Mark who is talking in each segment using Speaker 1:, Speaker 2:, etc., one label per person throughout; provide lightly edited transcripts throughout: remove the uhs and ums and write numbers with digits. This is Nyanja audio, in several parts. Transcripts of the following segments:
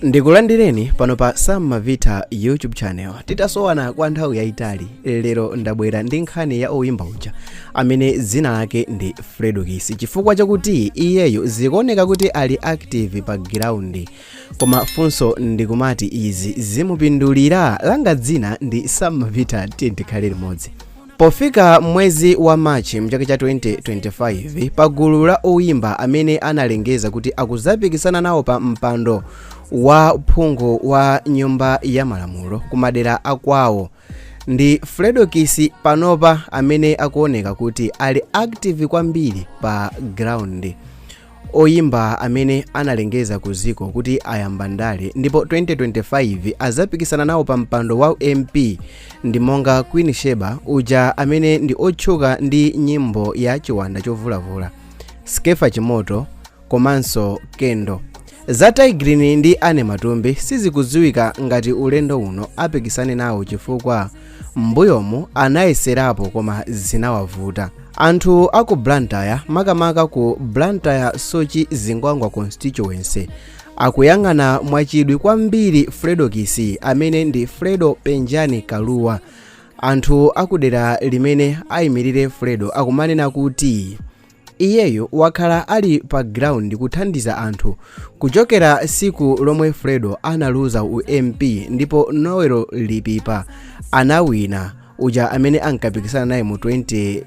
Speaker 1: Ndikulandireni pano pa Sam Mavita YouTube channel. Titasowana kwa nthawi yayitali, lero ndabwera ndi nkhani ya oyimba uja amene dzina lake ndi Fredokiss, chifukwa chakuti iyeyo zikuoneka kuti ali active pa ground. Koma funso ndikumati, izi zimupindulira? Langa dzina ndi Sam Mavita, tiye tikhale limodzi. Pofika mwezi wa Machi mchaka cha 2025, pagulu la oyimba amene analengeza kuti akuzapikisana nawo pa mpando wa phungu wa Nyumba ya Malamulo kumadera akwawo, ndi Fredokiss panopa amene akuoneka kuti ali active kwambiri pa ground. Oyimba amene analengeza ku ziko kuti ayamba ndale ndipo 2025 azapikisana nawo pa mpando wa MP ndi monga Queen Sheba uja amene ndi otchuka ndi nyimbo ya "Chiwanda Chovulavula", Skefa Chimoto komanso Kendo. Za Tigrin ndi Ane Matumbi sizikudziwika ngati ulendo uno apikisane nawo, chifukwa m'mbuyomu anayeserapo koma zinawavuta. Anthu aku Blantyre, makamaka ku Blantyre Soche Zingwangwa constituency, akuyang'ana mwachidwi kwambiri Fredokiss amene ndi Fredo Penjani Kaluwa. Anthu akudera limene ayimirire Fredo akumanena kuti iyeyo wakhala ali pa ground kuthandiza anthu kuchokera siku lomwe Fredo analuza u MP ndipo Noel Lipipa anawina, uja amene ankapikisana naye mu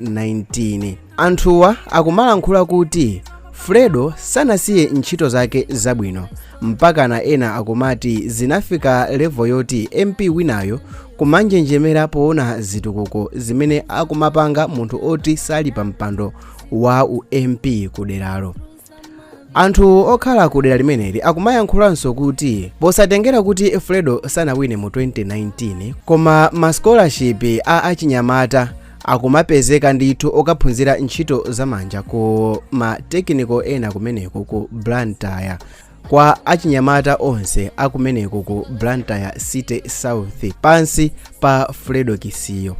Speaker 1: 2019. Anthuwa akumalankhula kuti Fredo sanasiye ntchito zake zabwino, mpakana ena akumati zinafika level yoti MP winayo kumanjenjemera poona zitukuko zimene akumapanga munthu oti sali pa mpando wa u MP kuderalo. Anthu okhala ku dera limeneli akumayankhulanso kuti posatengera kuti Fredo sanawine mu 2019, koma ma scholarship a achinyamata akumapezeka ndithu okaphunzira ntchito zamanja ku ma technical ena kumeneko ku Blantyre, kwa achinyamata onse akumeneko ku Blantyre City South pansi pa Fredokissiyo.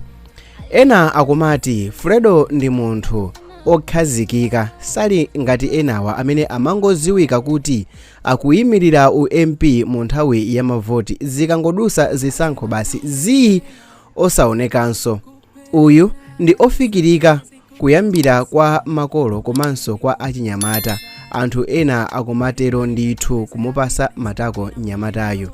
Speaker 1: Ena akumati Fredo ndi munthu okhazikika, sali ngati enawa amene amangoziwika kuti akuyimirira u MP mu nthawi ya mavoti, zikangodusa zisankho basi zii, osaonekanso. Uyu ndi ofikirika kuyambira kwa makolo komanso kwa achinyamata. Anthu ena akumatero ndithu kumupasa matako mnyamatayo.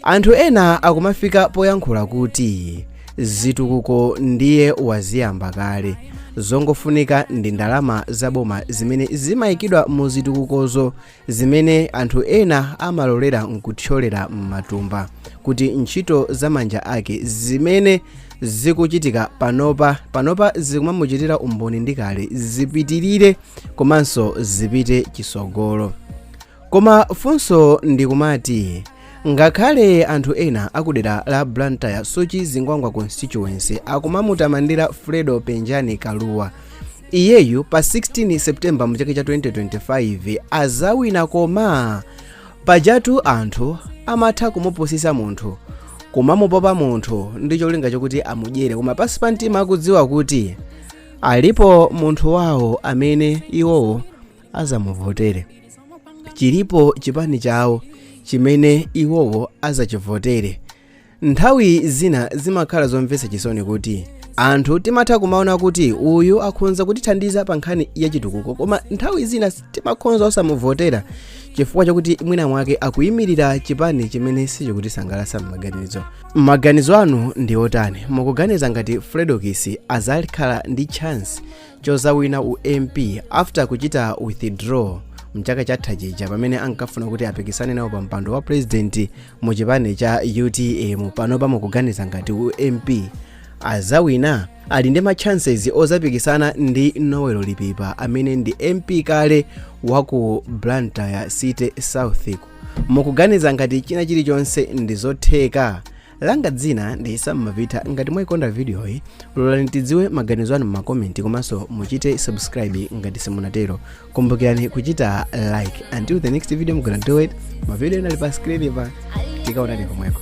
Speaker 1: Anthu ena akumafika poyankhula kuti zitukuko ndiye waziyamba kale, zongofunika ndi ndalama zaboma zimene zimayikidwa mu zitukukozo, zimene anthu ena amalolera nkuthyolera m'matumba kuti ntchito za manja ake zimene zikuchitika panopa panopa zikumamuchitira umboni ndi kale, zipitirire komanso zipite chisogolo. Koma funso ndikumati, ngakhale anthu ena akudera la Blantyre Soche Zingwangwa constituency akumamutamandira Fredo Penjani Kaluwa, iyeyu pa 16 September mchaka cha 2025 azawina? Koma pajatu anthu amatha kumupusisa munthu, kumamupopa munthu ndi cholinga chokuti amudyere, koma pansi pa mtima akudziwa kuti alipo munthu wawo amene iwowo azamuvotere, chilipo chipani chawo chimene iwowo azachivotere. Nthawi zina zimakhala zomvetsa chisoni kuti anthu timatha kumaona kuti uyu akhonza kutithandiza pa nkhani yachitukuko, koma nthawi zina timakhonza osamuvotera chifukwa chakuti mwina mwake akuyimirira chipani chimene sichikutisangalatsa m'maganizo. Maganizo anu ndi otani? Mukuganiza ngati Fredokiss azakhala ndi chance chozawina u MP after kuchita withdraw mchaka chatha chija pamene ankafuna kuti apikisane nawo pa mpando wa president mu chipani cha UTM? Panopa mukuganiza ngati u MP azawina? Ali ndi ma chances ozapikisana ndi Noel Lipipa amene ndi MP kale wa ku Blantyre City South? Mukuganiza ngati china chilichonse ndi zotheka? Langa dzina ndi Sam Mavita. Ngati mwayikonda videoyi, lolani tidziwe maganizo anu m'makomenti, komanso muchite subscribe ngati simunatero. Kumbukirani kuchita like. Until the next video, I'm gonna do it. Mavideo ena ali pa screen pa, tikaonani komweko.